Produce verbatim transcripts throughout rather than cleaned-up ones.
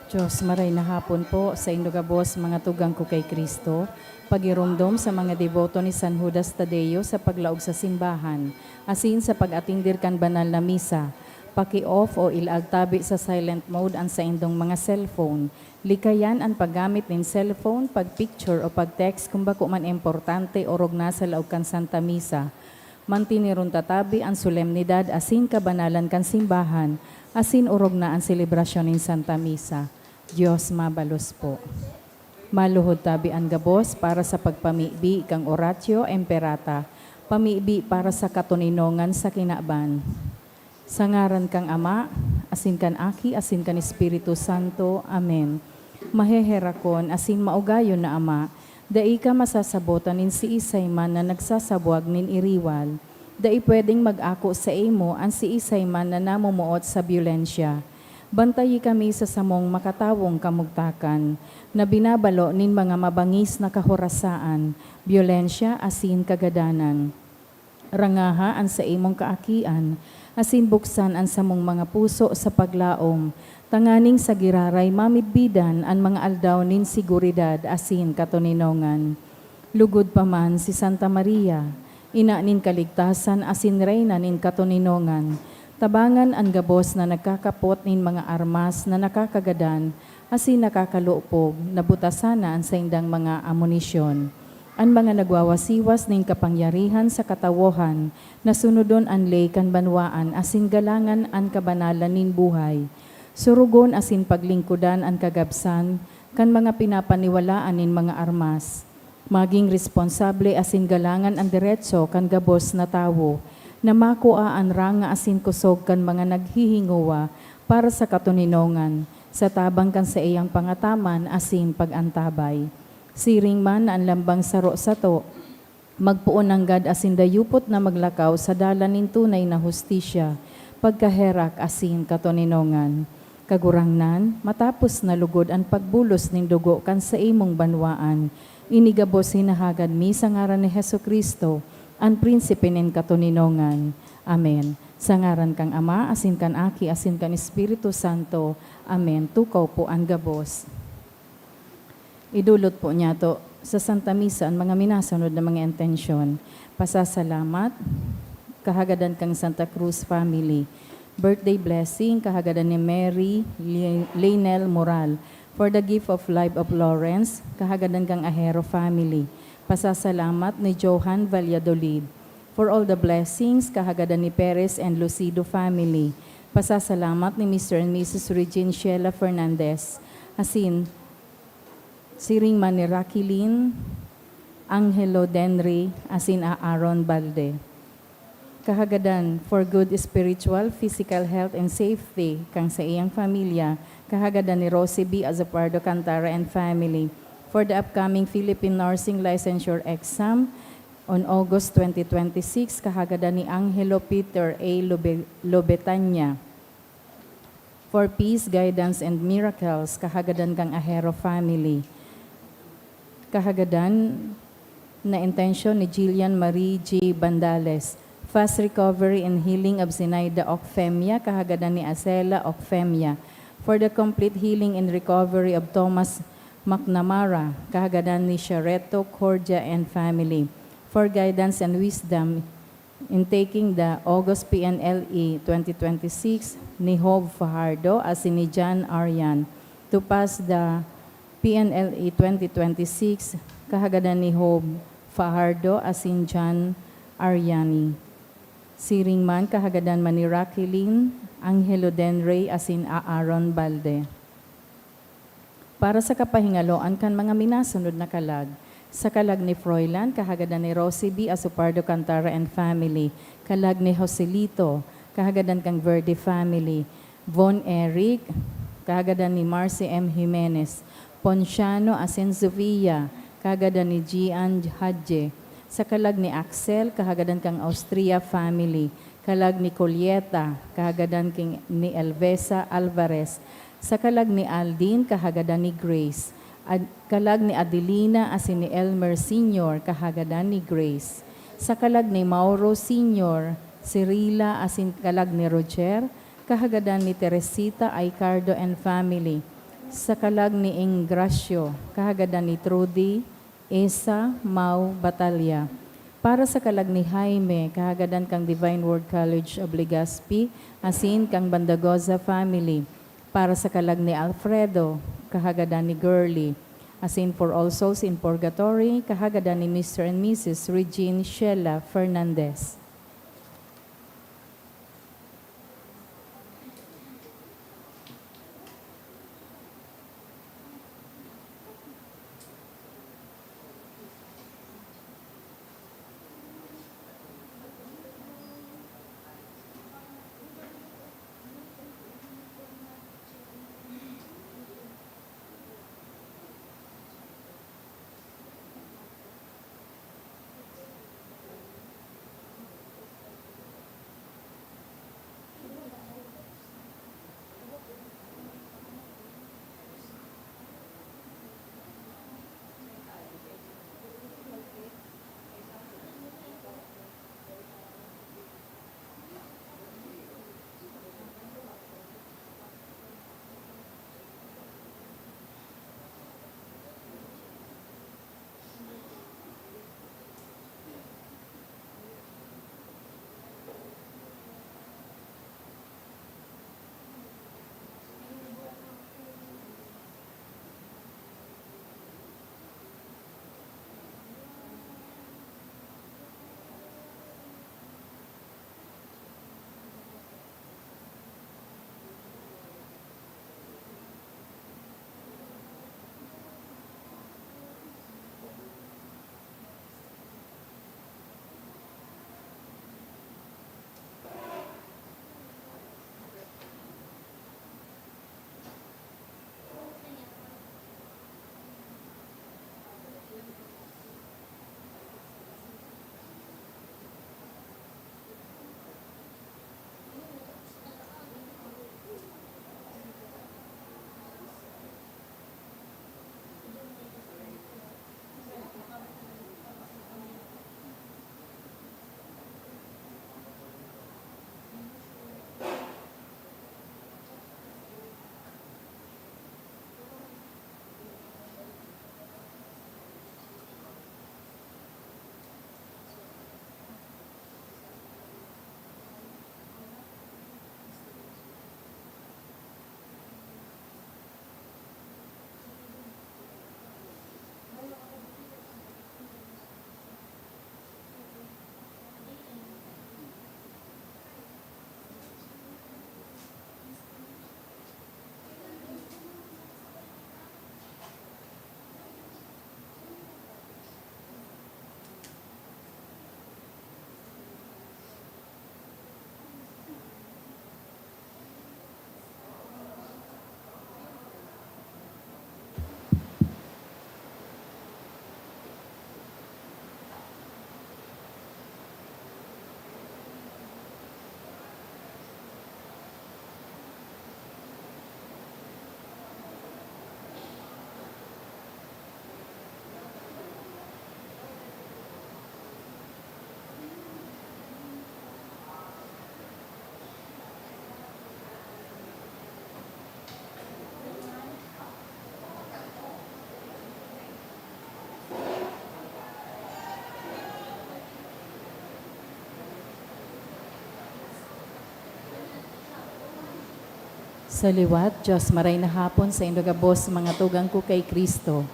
Diyos, maray na hapon po sa indo gabos, mga tugang ko kay Cristo. Pagiromdom sa mga deboto ni San Judas Tadeo sa paglaog sa simbahan, asin sa pag-atindir kan banal na misa. Paki-off o ilaag tabi sa silent mode an saindong mga cellphone. Likayan an paggamit nin cellphone, pag-picture o pag-text kun bako man importante orog na sa laog kan Santa Misa. Mantiniron ta tabi an solemnidad asin kabanalan kan simbahan, asin orog na an selebrasyon nin Santa Misa. Dios mabalos po. Maluhod tabi an gabos para sa pagpamibi kan Oratio Imperata, pamibi para sa katoninongan sa kinaban. Sa ngaran kan Ama, asin kan Aki, asin kan Espiritu Santo. Amen. Maheherakon asin maugayon na Ama, dai ka masasabotan nin siisay man na nagsasabwag nin iriwal. Dai pwedeng mag-ako saimo an siisay man na namomoot sa byolensya. Bantayi kami sa samong makatawong kamugtakan, na binabalo nin mga mabangis na kahorasaan, byolensya asin kagadanan. Rangaha an saimong kaakian, asin buksan an samong mga puso sa paglaom, tanganing sa giraray mamidbidan an mga aldaw nin seguridad asin katoninongan. Lugod pa man si Santa Maria, ina nin kaligtasan asin reyna nin katoninongan, tabangan an gabos na nagkakapot nin mga armas na nakakagadan asin nakakalupog, na butasan na an saindang mga amunisyon. An mga nagwawasiwas nin kapangyarihan sa katawohan, na sunodon an ley kan banwaan asin galangan an kabanalan nin buhay. Surugon asin paglingkodan an kagabsan kan mga pinapaniwalaan nin mga armas. Magin responsable asin galangan an deretso kan gabos na tawo, na makua an ranga asin kusog kan mga naghihingowa para sa katoninongan, sa tabang kan saiyang pangataman asin pag-antabay. Siring man na an lambang saro sato, magpoon nanggad asin dayupot na maglakaw sa dalan nin tunay na hustisya, pagkaherak asin katoninongan. Kagurangnan, matapos na lugod an pagbulos nin dugo kan saimong banwaan, ini gabos hinahagad mi sa ngaran ni Jesu-Cristo, an Prinsipe nin katoninongan. Amen. Sa ngaran kan Ama, asin kan Aki, asin kan Espiritu Santo. Amen. Tukaw po an gabos. Idulot po niyato sa Santa Misa an mga minasunod na mga intensyon. Pasasalamat, kahagadan kan Santa Cruz family. Birthday blessing, kahagadan ni Mary Li-, Linel Moral. For the gift of life of Lawrence, kahagadan kan Ahero family. Pasasalamat ni Johan Valladolid. For all the blessings, kahagadan ni Perez and Lucido family. Pasasalamat ni Mister and Missus Regine Sheila Fernandez. Asin, siring man ni Raquelin, Angelo Denry, asin Aaron Balde. Kahagadan for good spiritual, physical health and safety kan saiyang pamilya, kahagadan ni Rosie B. Azupardo Cantara and family. For the upcoming Philippine Nursing Licensure Exam on August twenty twenty-six, kahagadan ni Angelo Peter A. Lobe-, Lobetanya. For peace, guidance, and miracles, kahagadan kan Ahero family. Kahagadan na intensyon ni Jillian Marie G. Bandales. Fast recovery and healing of Zinaida Ocfemia, kahagadan ni Acela Ocfemia. For the complete healing and recovery of Thomas McNamara, kahagadan ni Shareto Cordia and family. For guidance and wisdom, in taking the August P N L E twenty twenty-six ni Hob Fajardo asin ni John Arian to pass the P N L E twenty twenty-six, kahagadan ni Hob Fajardo asin John Ariani. Siring man, kahagadan man ni Raquelin, Angelo Denrey asin Aaron Balde. Para sa kapahingaloan kan mga minasunod na kalag, sa kalag ni Froilan, kahagadan ni Rosie B. Azupardo Cantara and family, kalag ni Joselito, kahagadan kan Verde family, Von Eric, kahagadan ni Marcy M. Jimenez, Ponciano asin Sofia, kahagadan ni Gian Hadje, sa kalag ni Axel, kahagadan kan Austria family, kalag ni Colieta, kahagadan king, ni Elvesa Alvarez, sa kalag ni Aldin, kahagadan ni Grace, Ad-, kalag ni Adelina asin ni Elmer Senior, kahagadan ni Grace, sa kalag ni Mauro Senior, Cirila asin kalag ni Roger, kahagadan ni Teresita Aicardo and family, Sa kalag ni Ingracio, kahagadan ni Trudy, Esa, Mau, Batalya. Para sa kalag ni Jaime, kahagadan kan Divine Word College of Legazpi, asin kan Bandagoza family. Para sa kalag ni Alfredo, kahagadan ni Girly. Asin for all souls in purgatory, kahagadan ni Mister and Missus Regine Sheila Fernandez. Sa liwat, Dios, maray na hapon saindo gabos, mga tugang ko kay Cristo.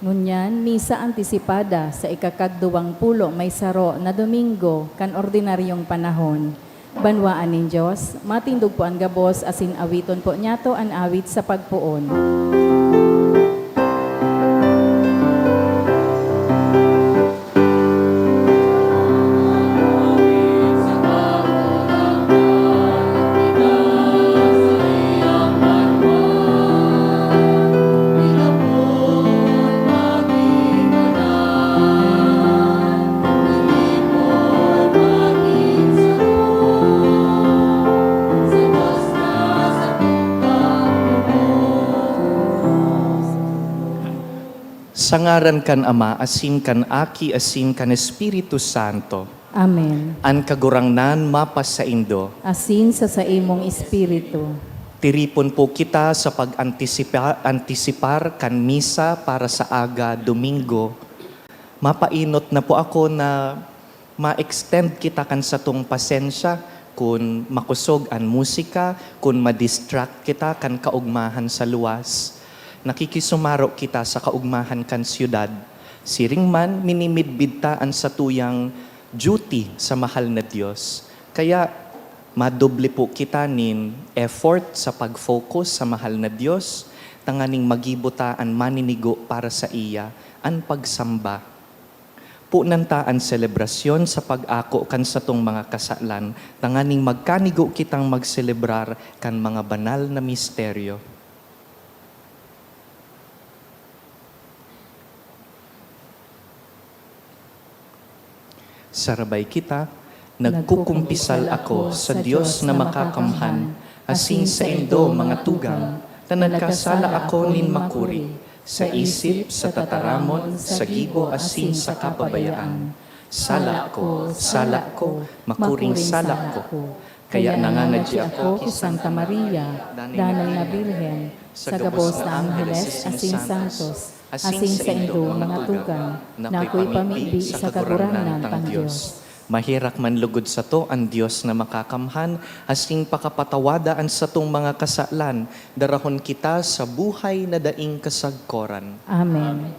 Ngunyan, misa antisipada sa ikakagduwang pulo may saro na Domingo kan ordinaryong panahon. Banwaan nin Dios, matindog po an gabos asin awiton po niyato an awit sa pagpoon. Sa ngaran kan Ama, asin kan Aki, asin kan Espiritu Santo. Amen. An Kagurangnan mapasaindo. Asin sa saimong espiritu. Tiripon po kita sa pag-antisipa-, antisipar kan misa para sa aga Domingo. Mapainot na po ako na ma-extend kita kan satong pasensya kun makosog an musika, kun ma-distract kita kan kaugmahan sa luwas. Nakikisumaro kita sa kaugmahan kan siyudad. Siring man, minimidbid ta an satuyang duty sa mahal na Dios. Kaya, madoble po kita nin effort sa pag-focus sa mahal na Dios, tanganing magibo ta an maninigo para saiya, an pagsamba. Punan ta an selebrasyon sa pag-ako kan satong mga kasalan, tanganing magkanigo kitang magselebrar kan mga banal na misteryo. Sarabay kita, nagkukumpisal ako sa Dios na makakamhan, asin saindo, mga tugang, na nagkasala ako nin makuri, sa isip, sa tataramon, sa gibo, asin sa kapabayaan. Sala ko, sala ko, makuring sala ko. Kaya nangangadyi ako ki Santa Maria, danay na Birhen, sa gabos na angheles asin santos, asin saindo, mga tugang, na ako'y pamibi sa Kagurangnan tang Dios. Maherak man lugod sato an Dios na makakamhan, asin pakapatawada an satong mga kasalan, darahon kita sa buhay na daing kasagkoran. Amen.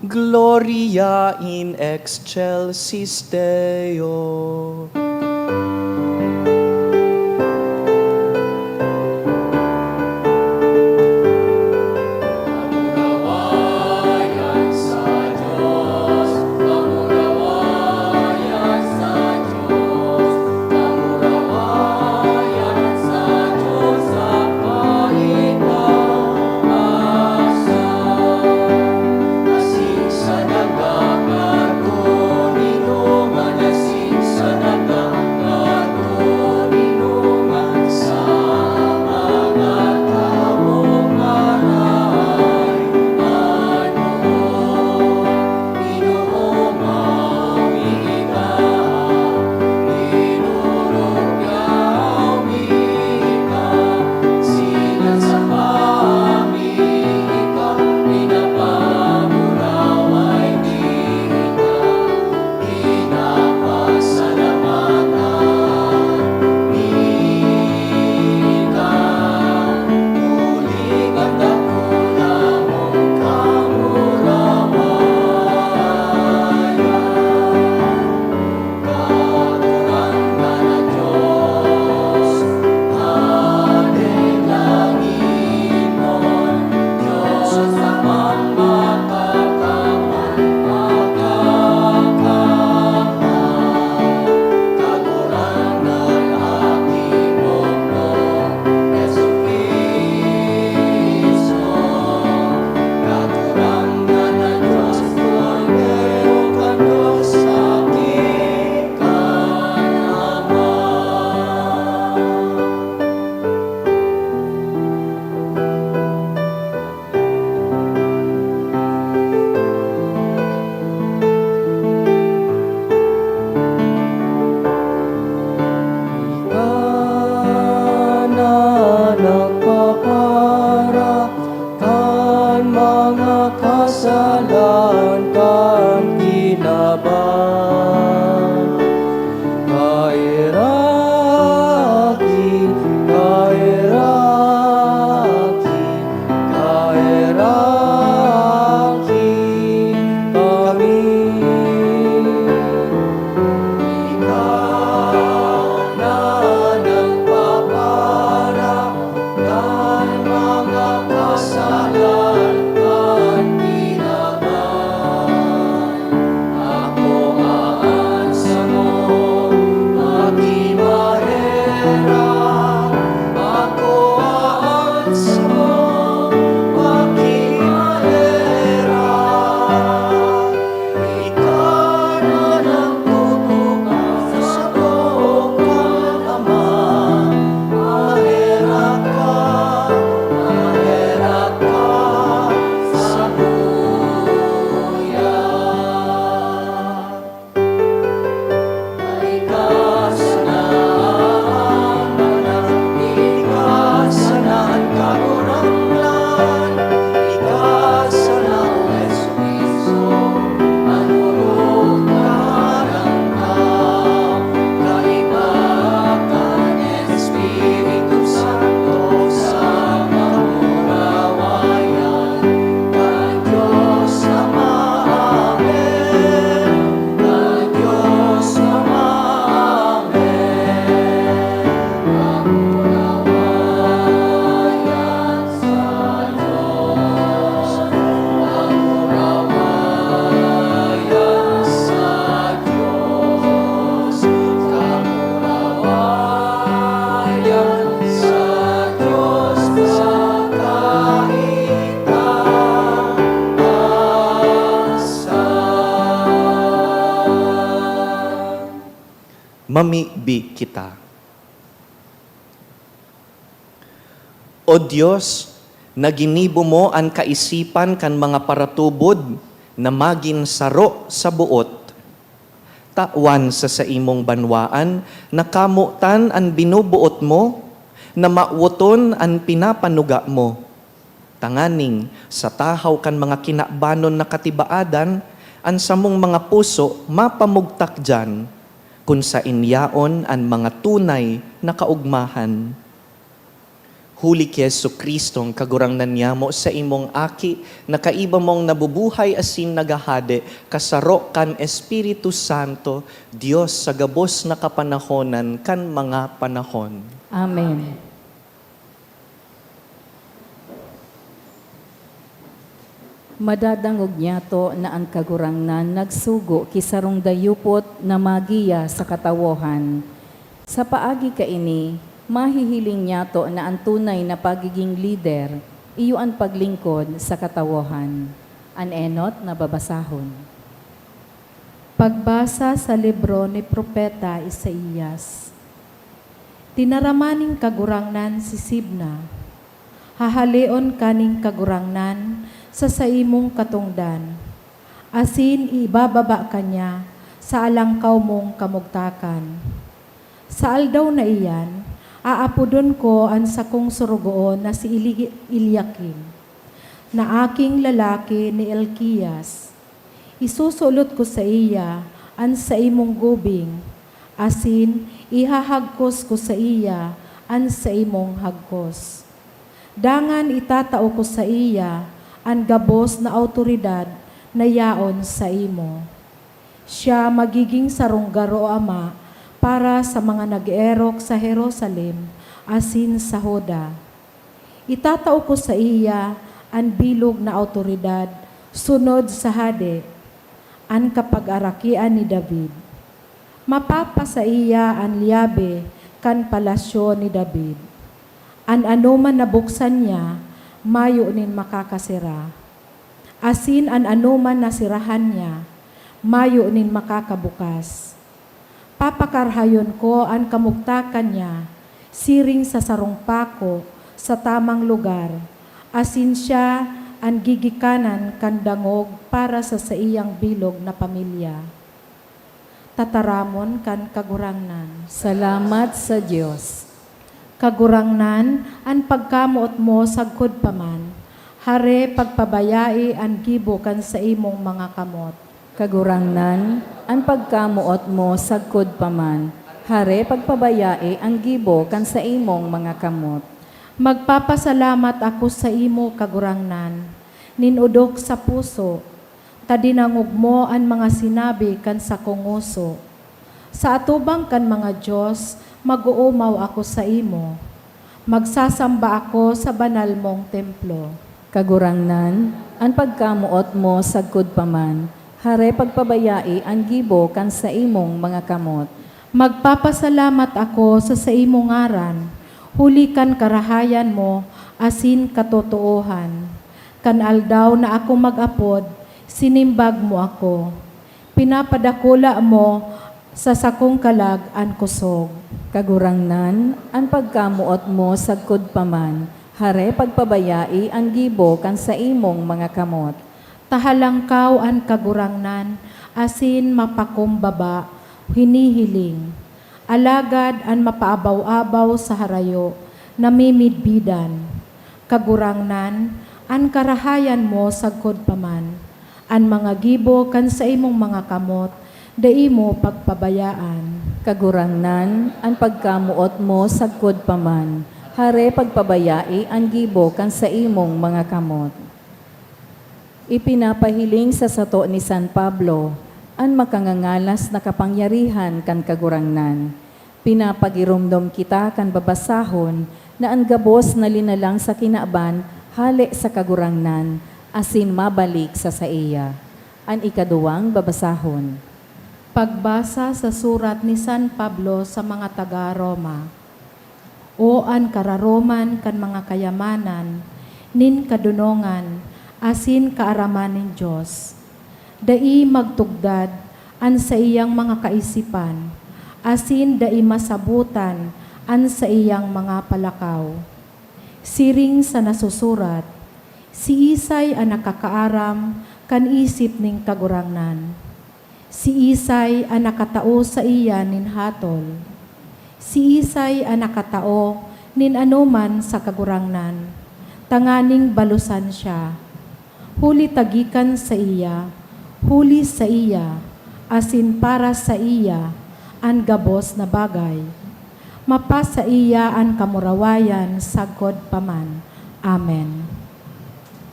Gloria in excelsis Deo. Mamibi kita. O Dios, na ginibo mo an kaisipan kan mga paratubod na magin saro sa boot, tawan sa saimong banwaan na kamotan an binuboot mo, na mawoton an pinapanuga mo. Tanganing sa tahaw kan mga kinabanon na katibaadan, an samong mga puso mapamugtak diyan, kun saen yaon an mga tunay na kaogmahan. Huli ki Jesu-Cristong Kagurangnan niyamo, saimong Aki, na kaiba mong nabubuhay asin naghahade, kasaro kan Espiritu Santo, Dios sa gabos na kapanahonan kan mga panahon. Amen. Madadangog niyato na an Kagurangnan nagsugo ki sarong dayupot na magiya sa katawohan. Sa paagi kaini, mahihiling niyato na an tunay na pagiging lider iyo an paglingkod sa katawohan. An enot na babasahon. Pagbasa sa libro ni Propeta Isaias. Tinarama nin Kagurangnan si Sibna. Hahaleon ka nin Kagurangnan sa saimong katongdan, asin iibababa ka niya sa alangkaw mong kamugtakan. Sa aldaw na iyan, aapodon ko an sakong sorogoon na si Eli-, Eliakim, na aking lalaki ni Elkias. Isusulot ko saiya an saimong gubing, asin ihahagkos ko saiya an saimong hagkos. Dangan itatao ko saiya an gabos na awtoridad na yaon saimo. Siya magigin sarong garo ama para sa mga nag-eerok sa Jerusalem asin sa Juda. Itatao ko saiya an bilog na awtoridad sunod sa hade, an kapagarakian ni David. Mapapasaiya an lyabe kan palasyo ni David. An anoman na buksan niya, mayo nin makakasera, asin an anoman na serahan niya, mayo nin makakabukas. Papakarahayon ko an kamugtakan niya siring sa sarong pako sa tamang lugar, asin siya an gigikanan kan dangog para sa saiyang bilog na pamilya. Tataramon kan Kagurangnan. Salamat sa Dios. Kagurangnan, an pagkamoot mo sagkod pa man, hare pagpabayai an gibo kan saimong mga kamot. Kagurangnan, an pagkamoot mo sagkod pa man, hare pagpabayai an gibo kan saimong mga kamot. Magpapasalamat ako saimo, Kagurangnan, nin odok sa puso, ta dinangog mo an mga sinabi kan sakong ngoso. Sa atubang kan mga dios, mag-oomaw ako saimo. Magsasamba ako sa banal mong templo. Kagurangnan, an pagkamoot mo sagkod pa man, hare pagpabayai an gibo kan saimong mga kamot. Magpapasalamat ako sa saimong ngaran, huli kan karahayan mo asin katotoohan. Kan aldaw na ako mag-apod, sinimbag mo ako. Pinapadakula mo sa sakong kalag an kosog. Kagurangnan, an pagkamoot mo sagkod pa man, hare pagpabayai an gibo kan saimong mga kamot. Tahalangkaw an Kagurangnan asin mapakumbaba, hinihiling. Alagad an mapaabaw-abaw sa harayo, namimidbidan. Kagurangnan, an karahayan mo sagkod pa man. An mga gibo kan saimong mga kamot, dai mo pagpabayaan. Kagurangnan, an pagkamoot mo sagkod pa man, hare pagpabayai an gibo kan saimong mga kamot. Ipinapahiling sa sato ni San Pablo an makangangalas na kapangyarihan kan Kagurangnan. Pinapagiromdom kita kan babasahon na an gabos na linalang sa kinaban hale sa Kagurangnan asin mabalik sa saiya. An ikaduwang babasahon. Pagbasa sa surat ni San Pablo sa mga taga Roma. O an kararoman kan mga kayamanan, nin kadonongan, asin kaaraman nin Dios! Dai magtugdad an saiyang mga kaisipan, asin dai masabotan an saiyang mga palakaw. Siring sa nasusurat, "Siisay an nakakaaram kan isip nin Kagurangnan? Siisay an nakatao saiya nin hatol? Siisay an nakatao nin anoman sa Kagurangnan, tanganing balosan siya?" Huli ta gikan saiya, huli saiya, asin para saiya an gabos na bagay. Mapasaiya an kamurawayan sagkod pa man. Amen.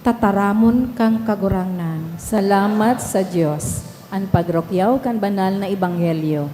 Tataramon kan Kagurangnan. Salamat sa Dios. An pagrukyaw kan banal na ebanghelyo.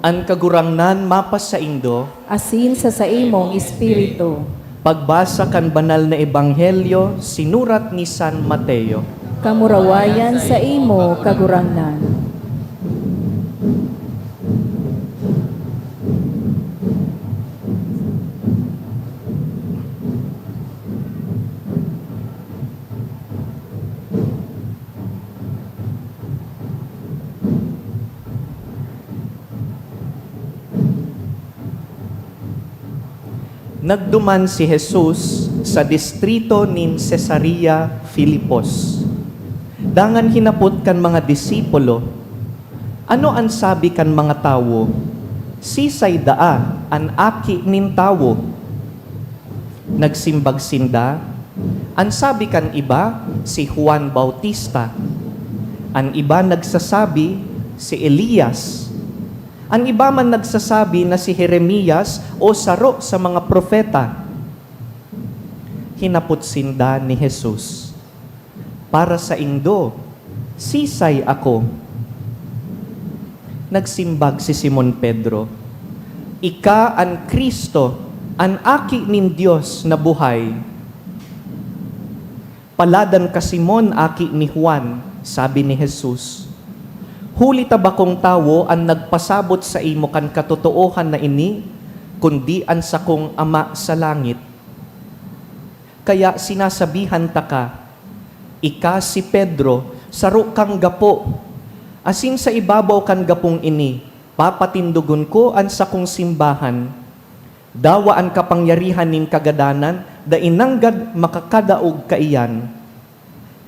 An Kagurangnan mapasaindo. Asin sa saimong espiritu. Pagbasa kan Banal na Ebanghelyo sinurat ni San Mateo. Kamurawayan saimo, Kagurangnan. Nagduman si Jesus sa distrito nin Cesarea Filipos. Dangan hinapot kan mga disipulo, "Ano an sabi kan mga tawo? Sisay daa an Aki nin Tawo?" Nagsimbag sinda, "An sabi kan iba, si Juan Bautista. An iba nagsasabi, si Elias. An iba man nagsasabi na si Jeremias o saro sa mga propeta." Hinapot sinda ni Jesus, "Para saindo, sisay ako?" Nagsimbag si Simon Pedro, "Ika an Cristo, an Aki nin Dios na buhay." "Paladan ka, Simon, aki ni Juan," sabi ni Jesus. "Huli ta bakong tawo an nagpasabot saimo kan katotoohan na ini, kundi an sakong Ama sa langit. Kaya sinasabihan taka, ika si Pedro, saro kang gapo, asin sa ibabaw kan gapong ini, papatindogon ko an sakong simbahan. Dawa an kapangyarihan nin kagadanan dai nanggad makakadaog kaiyan.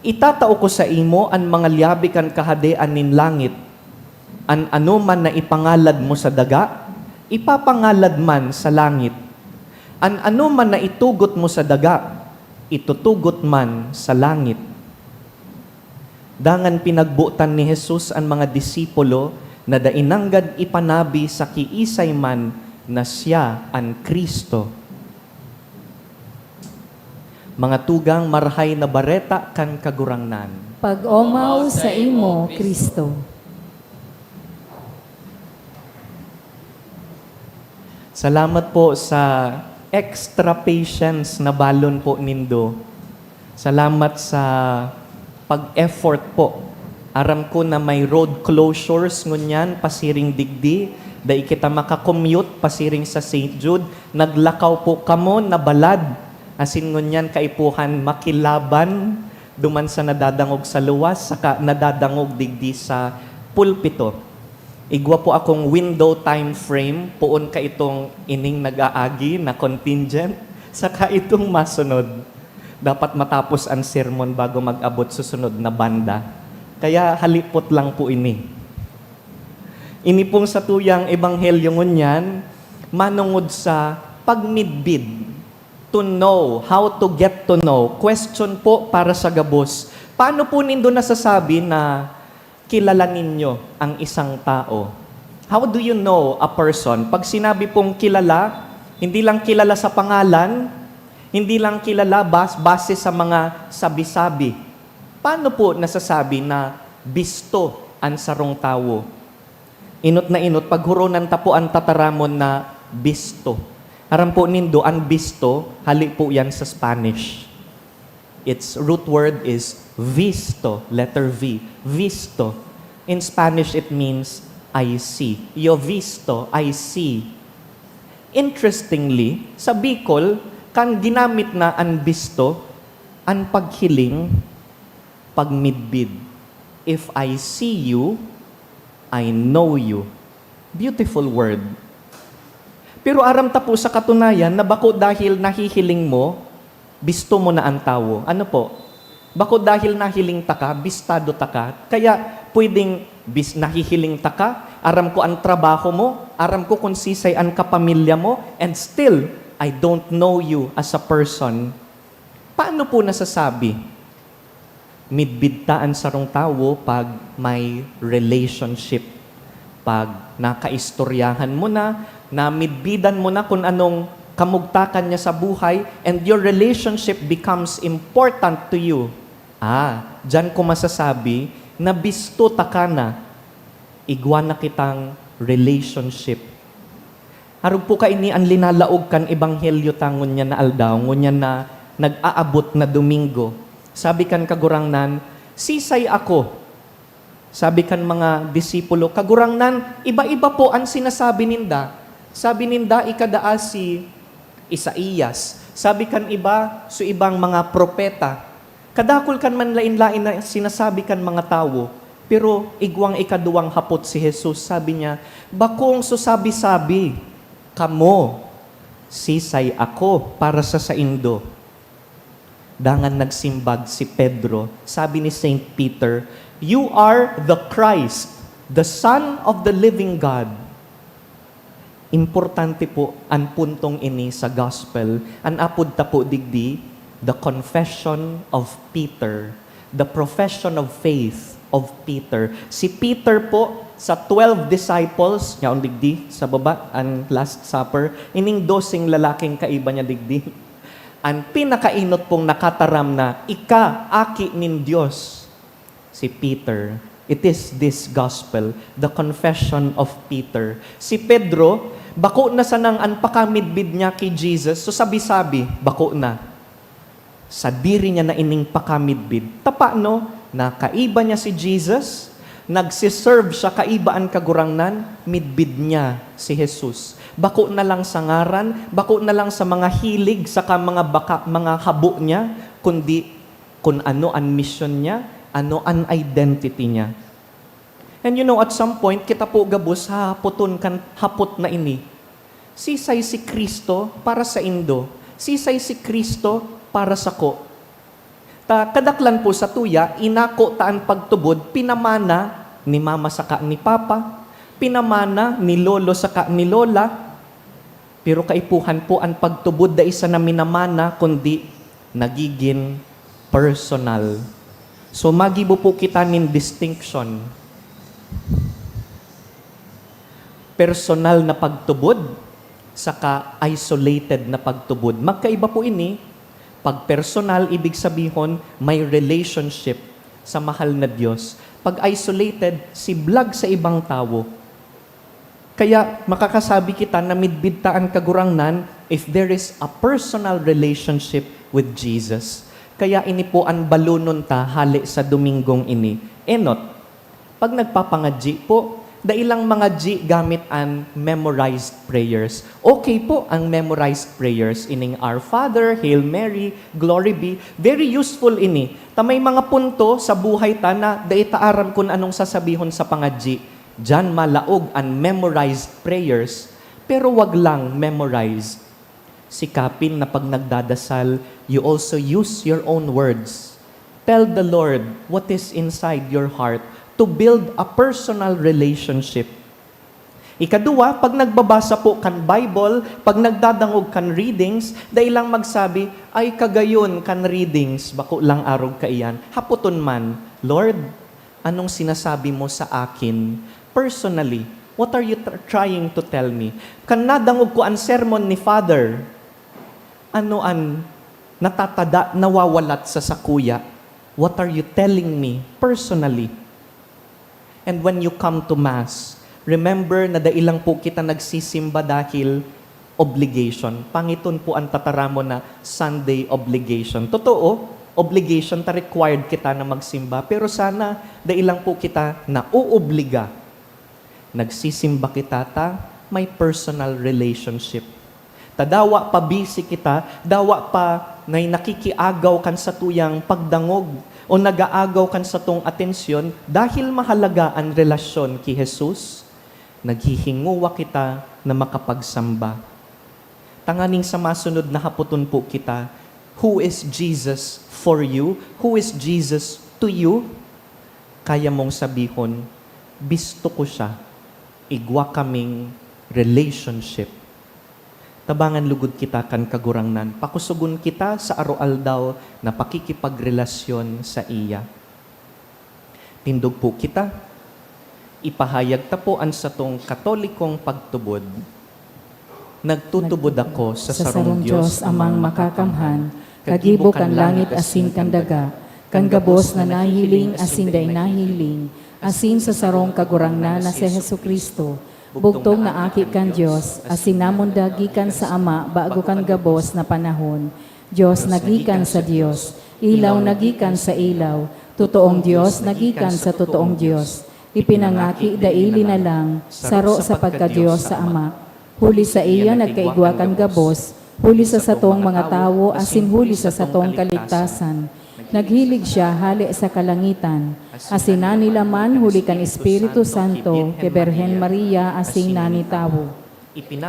Itatao ko saimo an mga lyabe kan Kahadean nin langit. An anoman na ipangalad mo sa daga, ipapangalad man sa langit. An anoman na itugot mo sa daga, itutugot man sa langit." Dangan pinagbotan ni Jesus an mga disipulo na dai nanggad ipanabi sa kiisay man na siya an Cristo. Mga tugang, Marahay na Bareta kan Kagurangnan. Pag-omaw saimo, Cristo. Salamat po sa extra patience na balon po nindo. Salamat sa pag-effort po. Aram ko na may road closures ngunyan, pasiring digdi. Dai kita maka-commute pasiring sa Saint Jude. Naglakaw po kamo, nabalad. Asin ngunyan kaipuhan makilaban duman sa nadadangog sa luwas, saka nadadangog digdi sa pulpito. Igwa po akong window time frame, poon kaitong ining nag-aagi na contingent, saka itong masunod. Dapat matapos ang sermon bago mag-abot susunod na banda. Kaya halipot lang po ini. Ini pong satuyang ebanghelyo ngunyan, manungod sa pagmidbid. To know, how to get to know. Question po para sa gabos, Paano po nindo nasasabi na kilala ninyo ang isang tao? How do you know a person? Pag sinabi pong kilala, hindi lang kilala sa pangalan, hindi lang kilala bas-, base sa mga sabi-sabi. Paano po nasasabi na bisto an sarong tawo? Inot na inot, paghuronan ta po an tataramon na bisto. Aram po nindo, an bisto, hali po yan sa Spanish. Its root word is visto, letter V, visto. In Spanish, it means "I see." Yo visto, I see. Interestingly, sa Bicol, kan ginamit na an bisto, an paghiling, pagmidbid. If I see you, I know you. Beautiful word. Pero aram ta po sa katunayan na bako dahil nahihiling mo, bisto mo na an tawo. Ano po? Bako dahil nahiling ta ka, bistado ta ka. Kaya pwedeng bis-, nahihiling ta ka, aram ko an trabaho mo, aram ko kun sisay an kapamilya mo, and still, I don't know you as a person. Paano po nasasabi? Midbid ta an sarong tawo pag may relationship. Pag nakaistoryahan mo na, namidbidan mo na kun anong kamugtakan niya sa buhay, and your relationship becomes important to you. Ah, diyan ko masasabi na bisto ta ka na. Igwa na kitang relationship. Arog po kaini an linalaog kan ebanghelyo ta ngunyan na aldaw, ngunyan na nag-aabot na Domingo. Sabi kan Kagurangnan, "Sisay ako?" Sabi kan mga disipulo, "Kagurangnan, iba-iba po an sinasabi ninda. Sabi ninda, ika daa si Isaias. Sabi kan iba, su ibang mga propeta." Kadakul kan manlaen-laen na sinasabi kan mga tawo, pero igwang ikaduwang hapot si Jesus, sabi niya, "Bakong susabi-sabi, kamo, sisay ako para sa saindo?" Dangan nagsimbag si Pedro, sabi ni Saint Peter, "You are the Christ, the Son of the living God." Importante po an puntong ini sa gospel. An apod ta po digdi, the confession of Peter, the profession of faith of Peter. Si Peter po, sa twelve disciples, yaon digdi, sa baba, an Last Supper, ining doseng lalaking kaiba niya digdi. An pinakainot pong nakataram na, "Ika, Aki nin Dios." Si Peter. It is this gospel, the confession of Peter. Si Pedro, bako na sanang an pakamidbid niya ki Jesus, so sabi-sabi, bako na. Sadiri niya na ining pakamidbid. Tapano na kaiba niya si Jesus, nagsiserve siya kaiba an Kagurangnan, midbid niya si Jesus. Bako na lang sa ngaran, bako na lang sa mga hilig saka mga baka-, mga habo niya, kundi kun ano an misyon niya, ano an identity niya. And you know, at some point, kita po gabos hahapoton kan hapot na ini, "Sisay si Cristo para saindo? Sisay si Cristo para sako?" Ta kadaklan po sa tuya, inako ta an pagtubod, pinamana ni mama saka ni papa, pinamana ni lolo saka ni lola. Pero kaipuhan po, an pagtubod dai sana minamana, kundi nagigin personal. So, magibo po kita nin distinction. Personal na pagtubod, saka isolated na pagtubod. Magkaiba po ini. Pag personal, ibig sabihon, may relationship sa mahal na Dios. Pag isolated, siblag sa ibang tawo. Kaya makakasabi kita na midbid ta an Kagurangnan if there is a personal relationship with Jesus. Kaya ini po an balonon ta hale sa Dominggong ini. Enot, pag nagpapangadyi po, dai lang mangadyi gamit an memorized prayers. Okay po ang memorized prayers, ining Our Father, Hail Mary, Glory be. Very useful ini. Ta may mga punto sa buhay ta na dai ta aram kun anong sasabihon sa pangadyi. Diyan malaog an memorized prayers, pero wag lang memorized. Sikapin na pag nagdadasal, you also use your own words. Tell the Lord what is inside your heart to build a personal relationship. Ikaduwa, pag nagbabasa po kan Bible, pag nagdadangog kan readings, dai lang magsabi, "Ay, kagayon kan readings, bako lang arog kaiyan." Hapoton man, "Lord, anong sinasabi mo sa akin personally? What are you tr- trying to tell me?" Kan nadangog ko an sermon ni Father, ano an natatada, nawawalat sa sakuya? What are you telling me personally? And when you come to Mass, remember na dai lang po kita nagsisimba dahil obligation. Pangiton po ang tataramon na Sunday obligation. Totoo, obligation ta, required kita na magsimba. Pero sana dai lang po kita nauobliga. Nagsisimba kita ta may personal relationship. Ta dawa pa busy kita, dawa pa may nakikiagaw kan satuyang pagdangog o nagaagaw kan satong atensyon, dahil mahalaga an relasyon ki Jesus, naghihingowa kita na makapagsamba. Tanganing sa masunod na hapoton po kita, "Who is Jesus for you? Who is Jesus to you?" Kaya mong sabihon, "Bisto ko siya. Igwa kaming relationship." Tabangan lugod kita kan Kagurangnan. Pakusugon kita sa aroaldaw na pakikipagrelasyon saiya. Tindog po kita. Ipahayag ta po an satong Katolikong pagtubod. Nagtutubod ako sa sarong Dios, Amang Makakamhan, kagibo kan langit asin kan daga, kan gabos na nahihiling asin dai nahihiling, asin sa sarong Kagurangnan na si Jesu-Cristo, bugtong na Aki kan Dios, asin namundag gikan sa Ama bago kan gabos na panahon. Dios na gikan sa Dios, ilaw na gikan sa ilaw, totoong Dios na gikan sa totoong Dios. Ipinangaki, dai linalang, saro sa pagka-Dios sa Ama. Huli saiya nagkaigwa kan gabos, huli sa satong mga tawo asin huli sa satong kaligtasan. Naghilig siya hale sa kalangitan, asin nanilaman huli kan Espiritu Santo ki Birhen Maria asin nani tawo.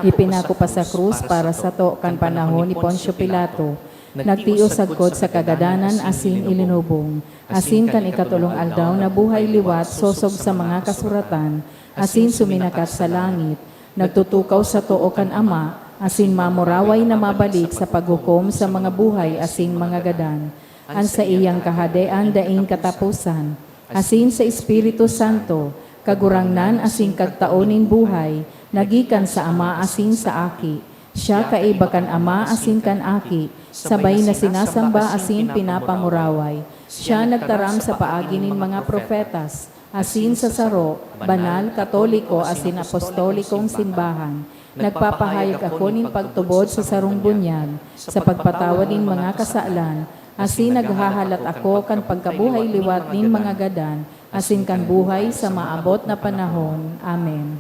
Ipinako pa sa krus para sato kan panahon ni Poncio Pilato. Nagtios sagkod sa kagadanan asin ilinubong. Asin kan ikatolong aldaw nabuhay liwat sosog sa mga kasuratan, asin suminakat sa langit. Nagtutukaw sa too kan Ama, asin mamuraway na mabalik sa paghukom sa mga buhay asin mga gadan. An saiyang kahadean daing kataposan, asin sa Espiritu Santo, Kagurangnan asin Kagtao nin buhay, na gikan sa Ama asin sa Aki. Siya kaiba kan Ama asin kan Aki, sabay na sinasamba asin pinapamuraway. Siya nagtaram sa paagi nin mga propetas, asin sa saro, banal, katoliko, asin apostolikong simbahan. Nagpapahayag ako nin pagtubod sa sarong bunyag, sa pagpatawad nin mga kasalan, asin naghahalat ako kan pagkabuhay liwat nin mga gadan, asin kan buhay sa maabot na panahon. Amen.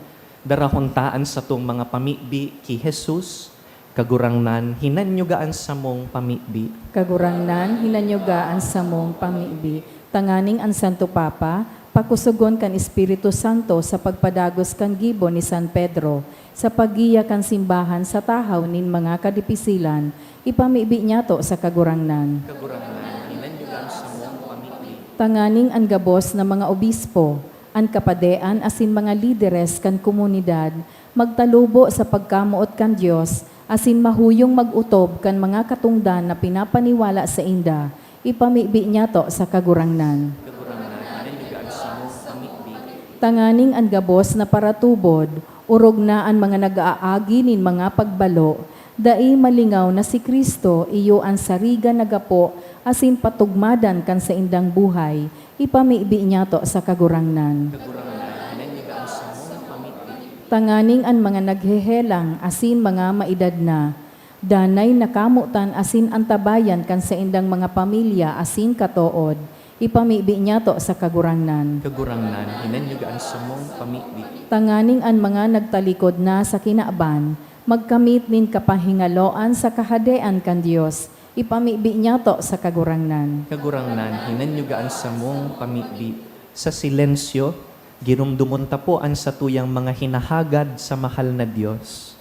Darahon ta an satong mga pamibi ki Jesus. Kagurangnan, hinanyuga an samong pamibi. Kagurangnan, hinanyuga an samong pamibi. Tanganing an Santo Papa, pakusugon kan Espiritu Santo sa pagpadagos kan gibo ni San Pedro, sa paggiya kan simbahan sa tahaw nin mga kadipisilan, ipamibi niyato sa Kagurangnan. Kagurangnan, hinanyuga an samong pamibi. Tanganing an gabos na mga obispo, an kapadean asin mga lideres kan komunidad magtalubo sa pagkamoot kan Dios asin mahuyong mag-otob kan mga katongdan na pinapaniwala sainda, ipamibi niyato sa Kagurangnan. Kagurangnan, hinanyuga an samong pamibi. Tanganing an gabos na paratubod, orog na an mga nag-aagi nin mga pagbalo, dai malingaw na si Cristo iyo an sarigan na gapo asin patugmadan kan saindang buhay, ipamibi niyato sa Kagurangnan. Kagurangnan, hinanyuga an samong pamibi. Tanganing an mga naghehelang asin mga maedad na, danay nakamotan asin antabayan kan saindang mga pamilya asin katood, ipamibi niyato sa Kagurangnan. Kagurangnan, hinanyuga an samong pamibi. Tanganing an mga nagtalikod na sa kinaban, magkamit nin kapahingaloan sa Kahadean kan Dios, ipamibi niyato sa Kagurangnan. Kagurangnan, hinanyuga an samong pamibi. Sa silensyo, giromdomon ta po an satuyang mga hinahagad sa mahal na Dios.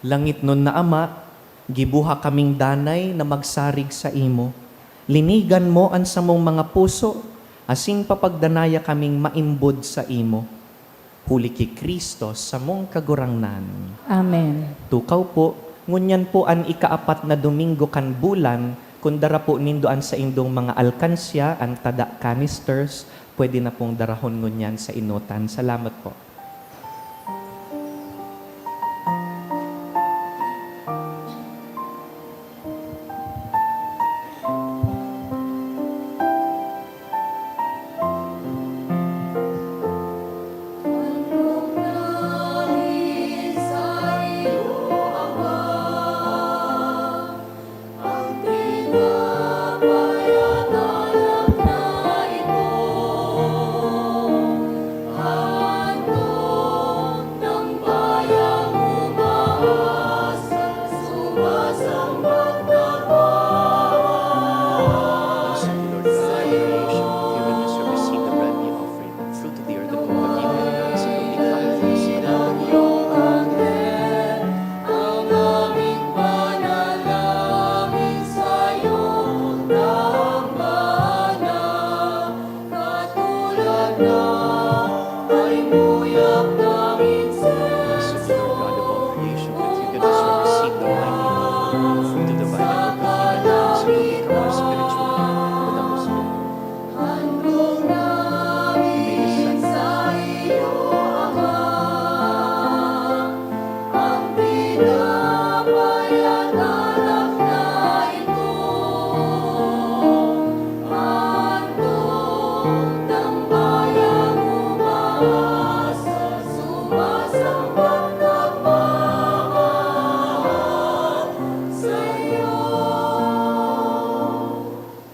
Langitnon na Ama, gibuha kaming danay na magsarig saimo. Linigan mo an samong mga puso, asin papagdanaya kaming maimbod saimo. Huli ki Cristo, samong Kagurangnan. Amen. Tukaw po, ngunyan po an ikaapat na Domingo kan bulan, kun dara po nindo an saindong mga alkansya, an tada canisters, pwede na pong darahon ngunyan sa enotan. Salamat po. Blessed be, Lord God, your creation. If you will just receive the brand new offering, fruit of the earth and womb of Abraham, blessed will be found in the sight of God. Blessed be, Lord God of all creation, if you can just receive the wine and the fruit of the vine and the perfume, blessed will become our spiritual food. With the Holy Spirit, you may descend on us.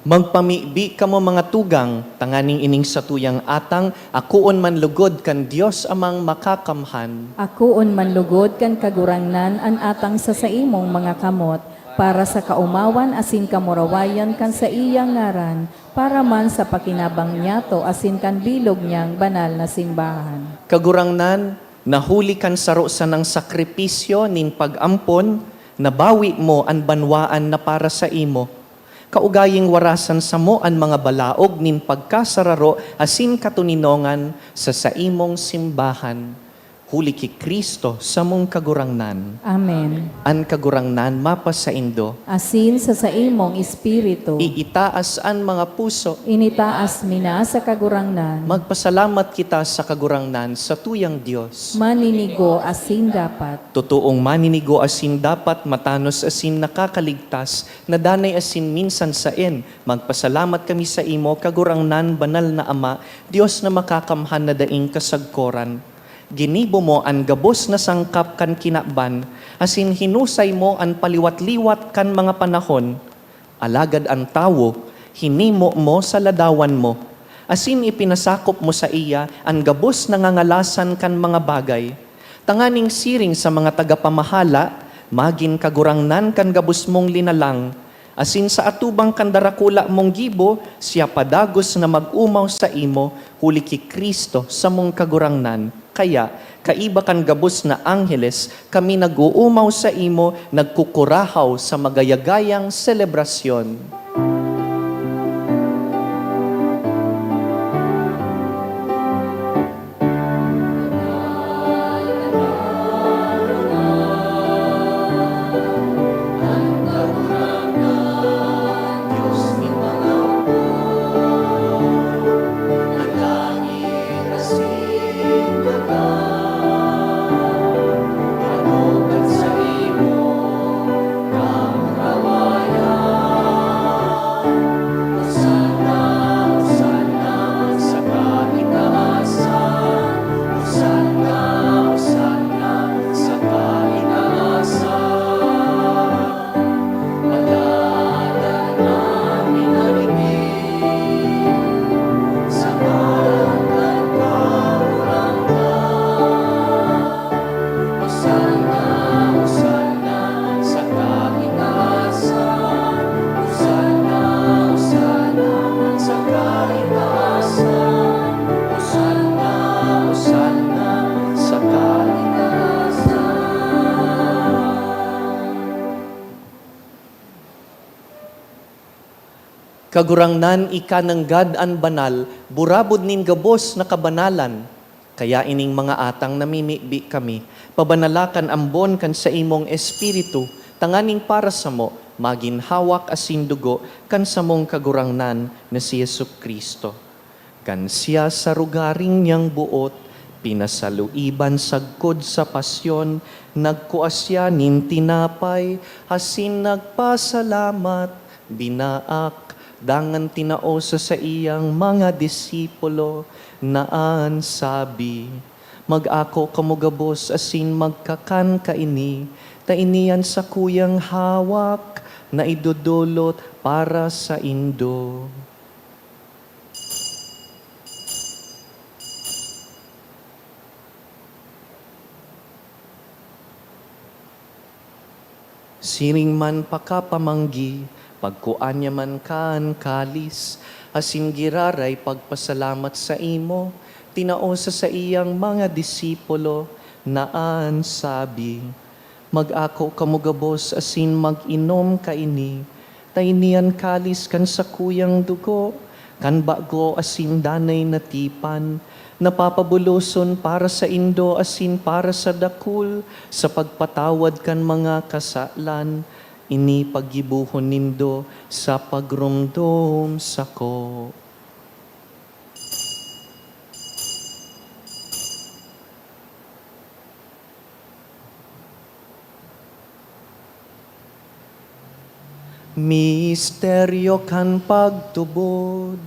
Magpamibi kamo, mga tugang, tanganing ining satuyang atang akoon man logod kan Dios Amang Makakamhan. Akoon man logod kan Kagurangnan an atang sa saimong mga kamot, para sa kaomawan asin kamurawayan kan saiyang ngaran, para man sa pakinabang niyato asin kan bilog niyang banal na simbahan. Kagurangnan, na huli kan saro sanang sakripisyo nin pag-ampon, nabawi mo an banwaan na para saimo. Kaugaying warasan samo an mga balaog nin pagkasararo asin katoninongan sa saimong simbahan. Huli ki Cristo, samong Kagurangnan. Amen. An Kagurangnan mapasaindo. Asin sa saimong espiritu. Iitaas an mga puso. Initaas mi na sa Kagurangnan. Magpasalamat kita sa Kagurangnan, satuyang Dios. Maninigo asin dapat. Totoong maninigo asin dapat, matanos asin nakakaligtas, na danay asin minsan saen. Magpasalamat kami saimo, Kagurangnan, Banal na Ama, Dios na makakamhan na daing kasagkoran. Ginibo mo an gabos na sangkap kan kinaban, asin hinusay mo an paliwat-liwat kan mga panahon. Alagad an tawo, hinimo mo sa ladawan mo, asin ipinasakop mo saiya an gabos na ngangalasan kan mga bagay, tanganing siring sa mga tagapamahala, magin kagurangnan kan gabos mong linalang, asin sa atubang kan darakula mong gibo, siya padagos na mag-omaw saimo, huli ki Cristo, samong Kagurangnan. Kaya, kaiba kan gabos na angheles, kami nag-oomaw saimo, nagkukurahaw sa magayagayang selebrasyon. Kagurangnan, ika nanggad an banal, burabod nin gabos na kabanalan. Kaya ining mga atang namimibi kami, pabanala kan ambon kan saimong Espiritu, tanganing para samo magin hawak asin dugo kan samong Kagurangnan na si Jesu-Cristo. Kan siya sa rogaring niyang boot, pinasaluiban sagkod sa pasyon, nagkua siya nin tinapay, asin nagpasalamat, binaak, dangan tinao sa saiyang mga disipulo, na an sabi, "Mag-ako kamo gabos asin magkakan kaini, ta ini an sakuyang hawak na idodolot para saindo." Siring man pakapamanggi, pagkua niya man kan kalis, asin giraray pagpasalamat saimo, tinao sa saiyang mga disipulo, na an sabi, "Mag-ako kamo gabos asin mag-inom kaini, ta ini an kalis kan sakuyang dugo, kan bago asin danay na tipan, na papabuloson para saindo asin para sa dakul sa pagpatawad kan mga kasalan. Ini paggibohon nindo sa pagromdom sako." Misteryo kan pagtubod.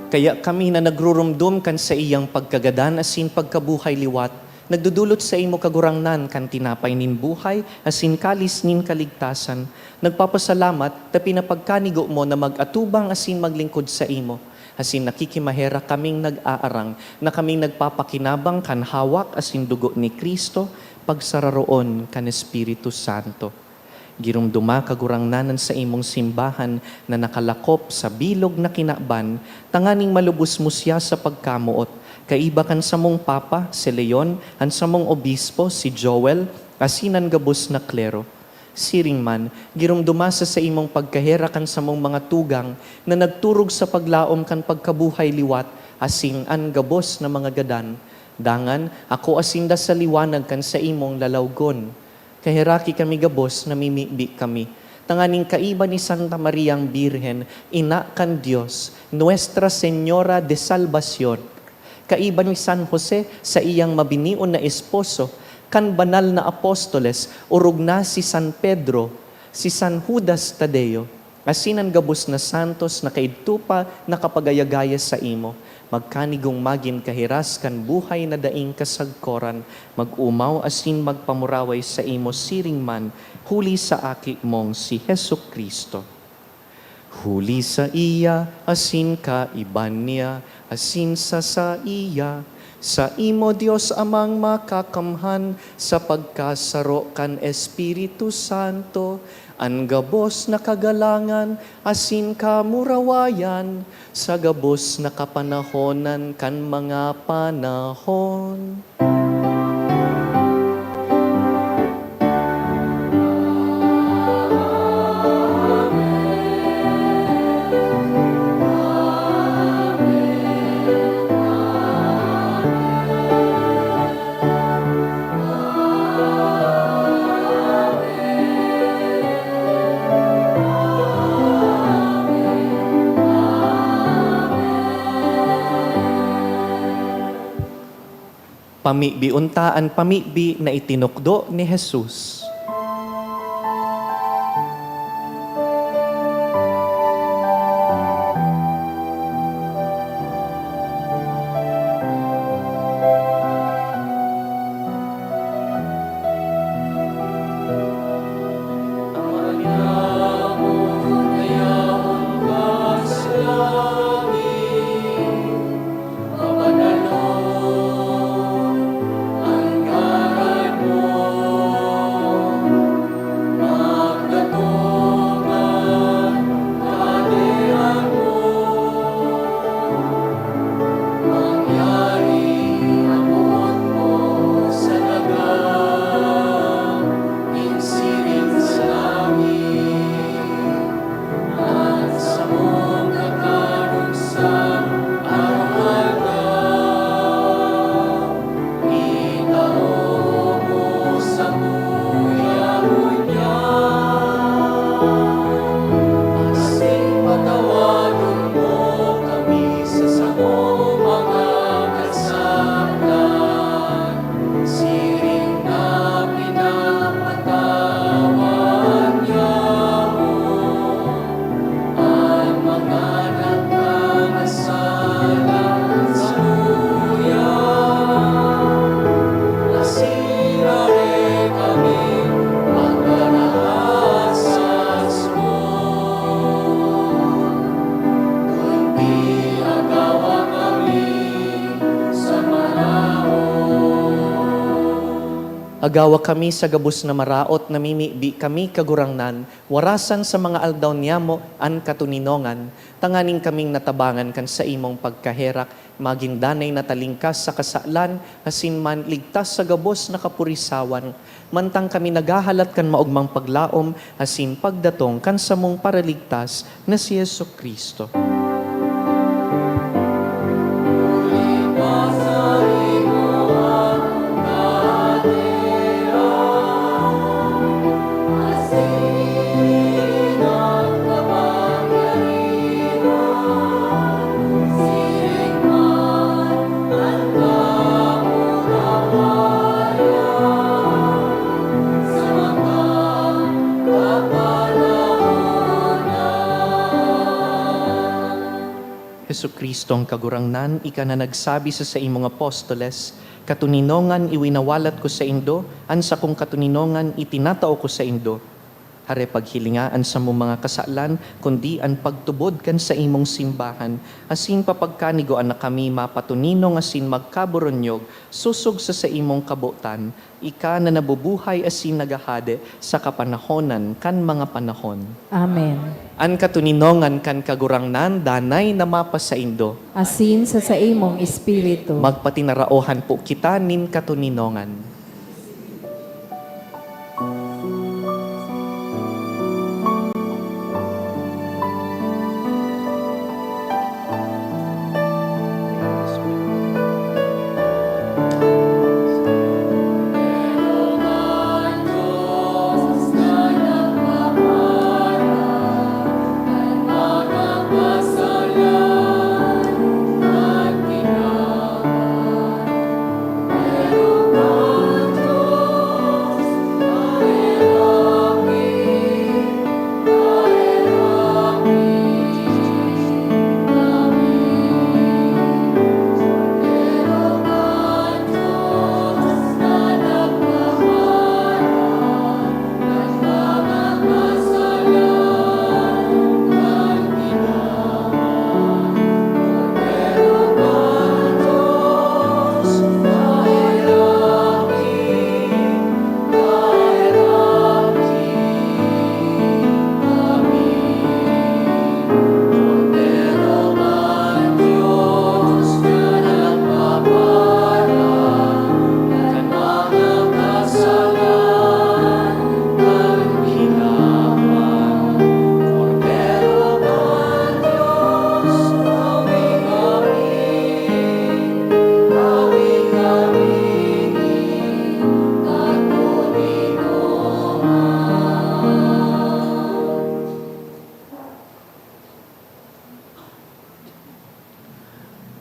Kaya kami na nagruromdom kan saiyang pagkagadan asin pagkabuhay liwat, nagdodolot saimo, Kagurangnan, kan tinapay nin buhay asin kalis nin kaligtasan. Nagpapasalamat ta pinapagkanigo mo na mag-atubang asin maglingkod saimo. Asin nakikimaherak kaming nag-aarang na kaming nagpapakinabang kan hawak asin dugo ni Cristo, pagsararoon kan Espiritu Santo. Giromdoma, Kagurangnan, an saimong simbahan na nakalakop sa bilog na kinaban, tanganing malubos mo siya sa pagkamoot, kaiba kan samong Papa, si Leon, an samong Obispo, si Joel, asin an gabos na klero. Siring man, giromdoma sa saimong pagkaherak an samong mga tugang na nagturog sa paglaom kan pagkabuhay liwat, asin an gabos na mga gadan. Dangan, akoa sinda sa liwanag kan saimong lalawgon. Kaheraki kami gabos, namimibi kami, tanganing kaiba ni Santa Mariang Birhen, Ina kan Dios, Nuestra Señora de Salvacion, kaiba ni San Jose, saiyang mabinion na esposo, kan banal na apostoles, orog na si San Pedro, si San Judas Tadeo, asin an gabos na santos na kaidto pa nakapagayagaya saimo, magkanigong magin kahiras kan buhay na daing kasagkoran, mag-omaw asin magpamuraway saimo siring man, huli sa Aki mong si Jesu-Cristo. Huli saiya, asin kaiba niya, asin sa saiya, saimo, Dios Amang Makakamhan, sa pagkasaro kan Espiritu Santo, an gabos na kagalangan asin kamurawayan sa gabos na kapanahonan kan mga panahon. Pamibi unta an pamibi na itinukdo ni Jesus. Agawa kami sa gabos na maraot, namimibi kami, Kagurangnan, warasan sa mga aldaw niyamo an katoninongan, tanganing kaming natabangan kan saimong pagkaherak, magin danay na talingkas sa kasalan, asin man ligtas sa gabos na kapurisawan, mantang kami naghahalat kan maogmang paglaom asin pagdatong kan samong Paraligtas na si Jesu-Cristo. Jesu-Cristong Kagurangnan, ika na nagsabi sa saimong apostoles, "Katoninongan iwinawalat ko saindo, an sakong katoninongan itinatao ko saindo." Hare paghilinga an samong mga kasalan, kundi an pagtubod kan saimong simbahan, asin papagkanigoan na kami mapatoninong asin magkaboronyog sosog sa saimong kabotan, ika na nabubuhay asin naghahade sa kapanahonan kan mga panahon. Amen. An katoninongan kan Kagurangnan danay na mapasaindo. Asin sa saimong espiritu. Magpatinaraohan po kita nin katoninongan.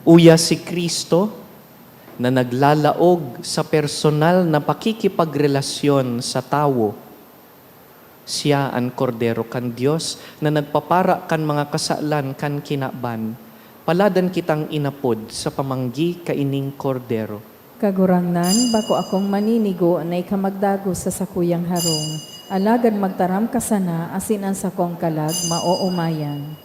Uya si Cristo na naglalaog sa personal na pakikipagrelasyon sa tawo. Siya an Kordero kan Dios na nagpapara kan mga kasalan kan kinaban. Paladan kitang inapod sa pamanggi kaining Kordero. Kagurangnan, bako akong maninigo na ika magdagos sa sakuyang harong, alagad magtaram ka sana asin an sakong kalag maoomayan.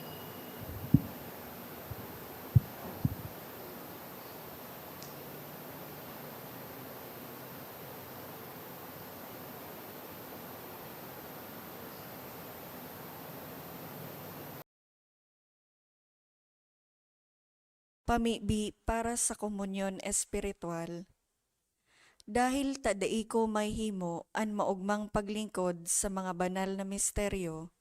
Pamibi para sa komunyon espiritual. Dahil ta dai ko mahimo an maogmang paglingkod sa mga banal na misteryo,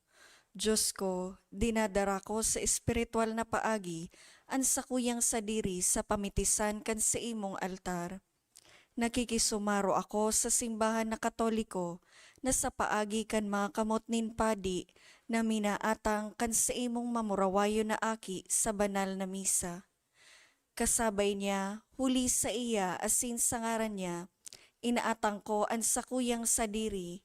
Dios ko, dinadara ko sa espiritual na paagi an sakuyang sadiri sa pamitisan kan saimong altar. Nakikisumaro ako sa simbahan na Katoliko na sa paagi kan mga kamot nin padi na minaatang kan saimong mamurawayon na aki sa banal na misa. Kasabay niya, huli saiya asin sa ngaran niya, inaatang ko an sakuyang sadiri.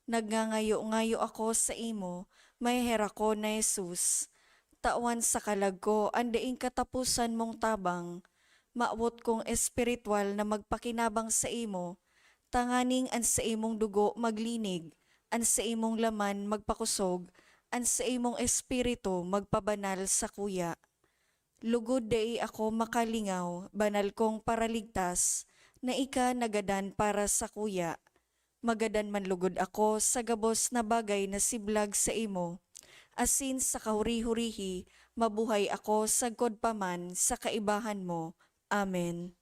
Nagngangayo-ngayo ako saimo, maheherakon na Jesus. Tawan sa kalag ko an daing kataposan mong tabang. Mawot kong espiritual na magpakinabang saimo, tanganing an saimong dugo maglinig, an saimong laman magpakosog, an saimong espiritu magpabanal sakuya. Lugod dai ako makalingaw, banal kong Paraligtas, na ika nagadan para sakuya. Magadan man lugod ako sa gabos na bagay na siblag saimo, asin sa kahuri-hurihi mabuhay ako sagkod pa man sa kaibahan mo. Amen.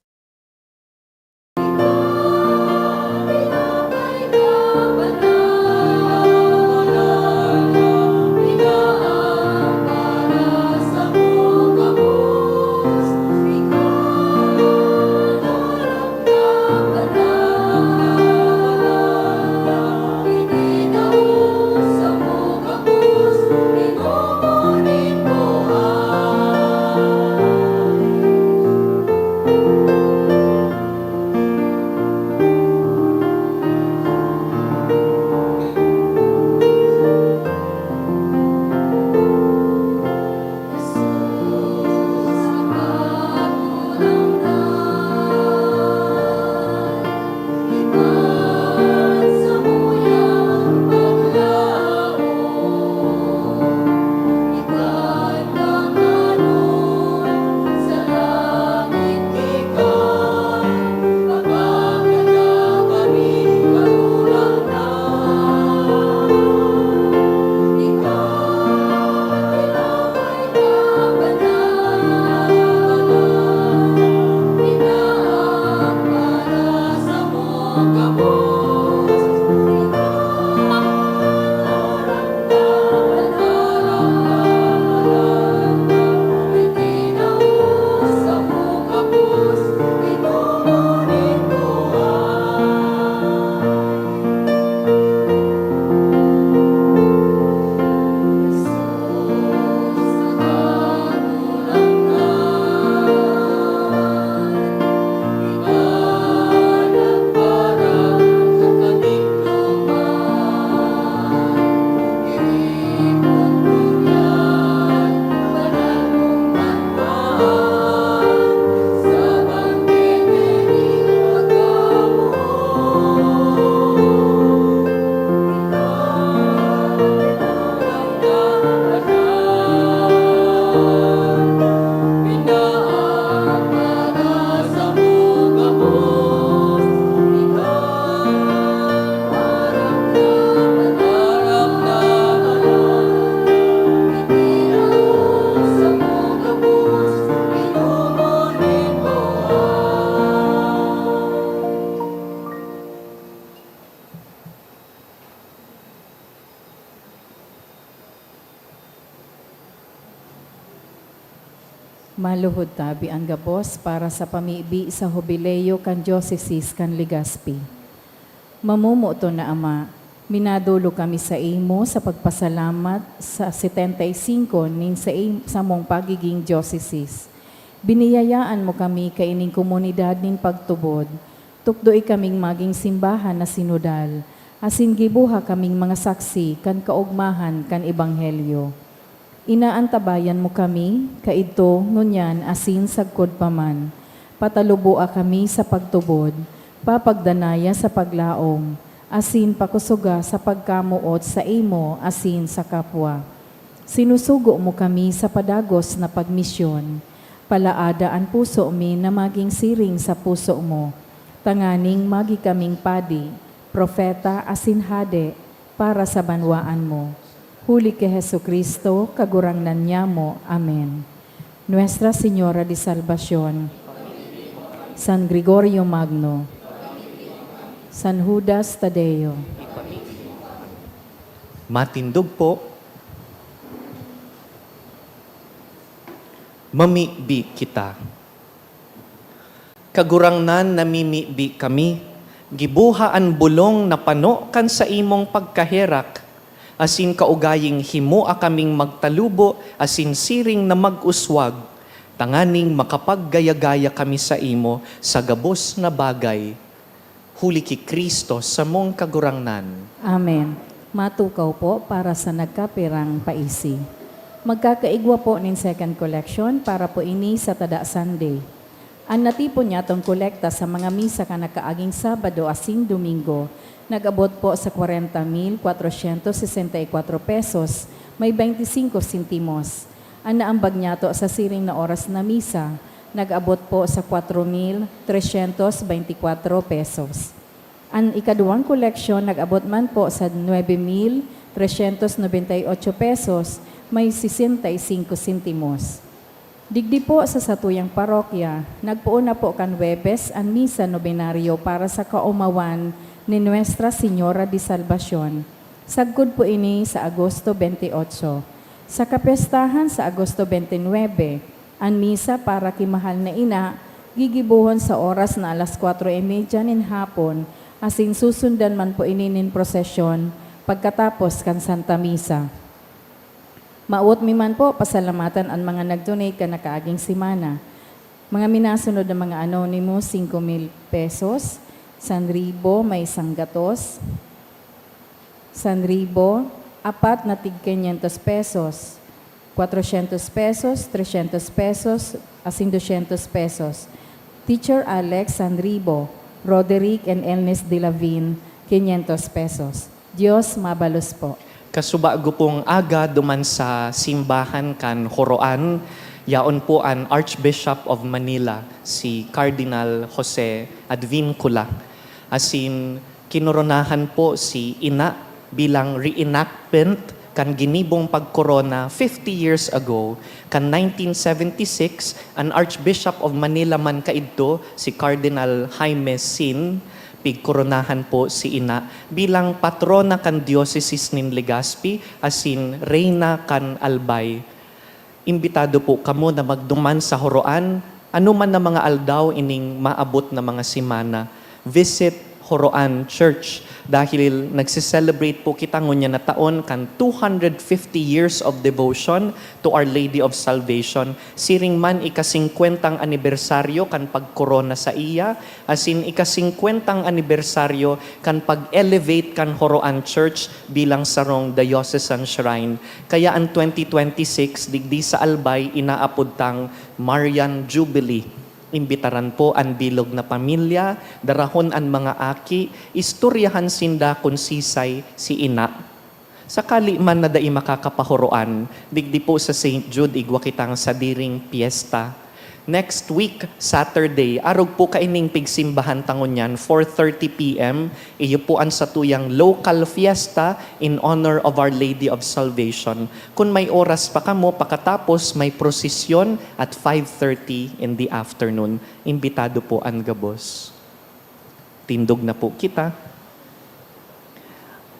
Maluhod tabi an gabos para sa pamibi sa Hubileo kan Diyosesis kan Legazpi. Mamomoton na Ama, minadolok kami saimo sa pagpasalamat sa setenta y cinco nin saim-, samong pagiging diyosesis. Biniyayaan mo kami kaining komunidad nin pagtubod. Tukdoy kaming magin simbahan na sinodal, asin giboha kaming mga saksi kan kaogmahan kan Ebanghelyo. Inaantabayan mo kami, kaidto, ngunyan, asin sagkod pa man. Pataluboa kami sa pagtubod, papagdanaya sa paglaom, asin pakosoga sa pagkamoot saimo asin sa kapwa. Sinusugo mo kami sa padagos na pagmisyon. Palaada an puso mi na magin siring sa puso mo, tanganing magi kaming padi, propeta, asin hade para sa banwaan mo. Huli ki Jesu-Cristo, Kagurangnan nyamo. Amen. Nuestra Señora de Salvacion, San Gregorio Magno, San Judas Tadeo. Matindog po. Mamibi kita. Kagurangnan, namimibi kami, giboha an bolong na pano kan saimong pagkaherak, asin kaugaying himoa kaming magtalubo asin siring na mag-uswag, tanganing makapaggaya-gaya kami saimo sa gabos na bagay. Huli ki Cristo, samong Kagurangnan. Amen. Matukaw po para sa nagkapirang paisi. Magkakaigwa po nin second collection para po ini sa Tada Sunday. An natipon nyatong kolekta sa mga misa kan nakaaging Sabado asin Domingo nag-abot po sa kwarenta mil kwatrosyentos sesenta y kwatro pesos, may baynte singko sentimos. An naambag nyato sa siring na oras na misa nag-abot po sa kwatro mil tresyentos baynte kwatro pesos. An ikaduwang koleksyon nag-abot man po sa nuebe mil tresyentos nobenta y ocho pesos, may sesenta y singko sentimos. Digdi po sa satuyang parokya, nagpoon na po kan Huwebes an misa nobenaryo para sa kaomawan ni Nuestra Señora de Salvacion. Sagkod po ini sa Agosto twenty-eight. Sa kapyestahan sa Agosto twenty-nine, an misa para ki mahal na ina gigibohon sa oras na alas kwatro y medya nin hapon, asin susundan man po ini nin prosesyon pagkatapos kan Santa Misa. Mawot mi man po pasalamatan an mga nag-donate kan nakaaging semana. Mga minasunod na mga anonymous, singko mil pesos, sanribo, may sanggatos, sanribo, apat na tig quinientos pesos, cuatrocientos pesos, trescientos pesos, asin doscientos pesos. Teacher Alex, sanribo. Roderick and Elnis Dilavin, quinientos pesos. Dios mabalos po. Kasubago pong aga duman sa simbahan kan Joroan, yaon po an Archbishop of Manila, si Cardinal Jose Advincula. Asin kinoronahan po si ina bilang reenactment kan ginibong pagkorona fifty years ago. Kan nineteen seventy-six, an Archbishop of Manila man kaidto, si Cardinal Jaime Sin, pigkoronahan po si ina bilang patrona kan Diocese nin Legazpi asin Reyna kan Albay. Imbitado po kamo na magduman sa Joroan, anoman na mga aldaw ining maabot na mga semana. Visit Joroan Church, dahil nagse-celebrate po kita ngunyan na taon kan two hundred fifty years of devotion to Our Lady of Salvation. Siring man ika-singkwentang anibersaryo kan pagkorona saiya, asin ika-singkwentang anibersaryo kan pag-elevate kan Joroan Church bilang sarong diocesan shrine. Kaya an twenty twenty-six, digdi sa Albay, inaapod tang Marian Jubilee. Imbitaran po an bilog na pamilya, darahon an mga aki, istoryahan sinda kun sisay si ina. Sakali man na dai makakapajoroan, digdi po sa Saint Jude igwa kitang sadiring pyesta. Next week, Saturday, arog po kaining pigsimbahan ta ngunyan, four thirty P M, iyo po an satuyang local fiesta in honor of Our Lady of Salvation. Kun may oras pa kamo, pakatapos may prosesyon at five thirty in the afternoon. Imbitado po an gabos. Tindog na po kita.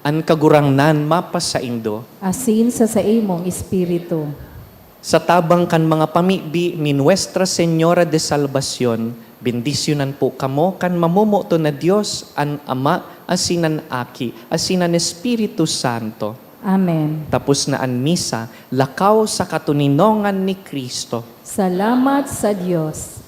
An Kagurangnan mapasaindo. Asin sa saimong espiritu. Sa tabang kan mga pamibi ni Nuestra Señora de Salvacion, bendisyonan po kamo kan mamomoton na Dios, an Ama, asin an Aki, asin an Espiritu Santo. Amen. Tapos na an misa, lakaw sa katoninongan ni Cristo. Salamat sa Dios.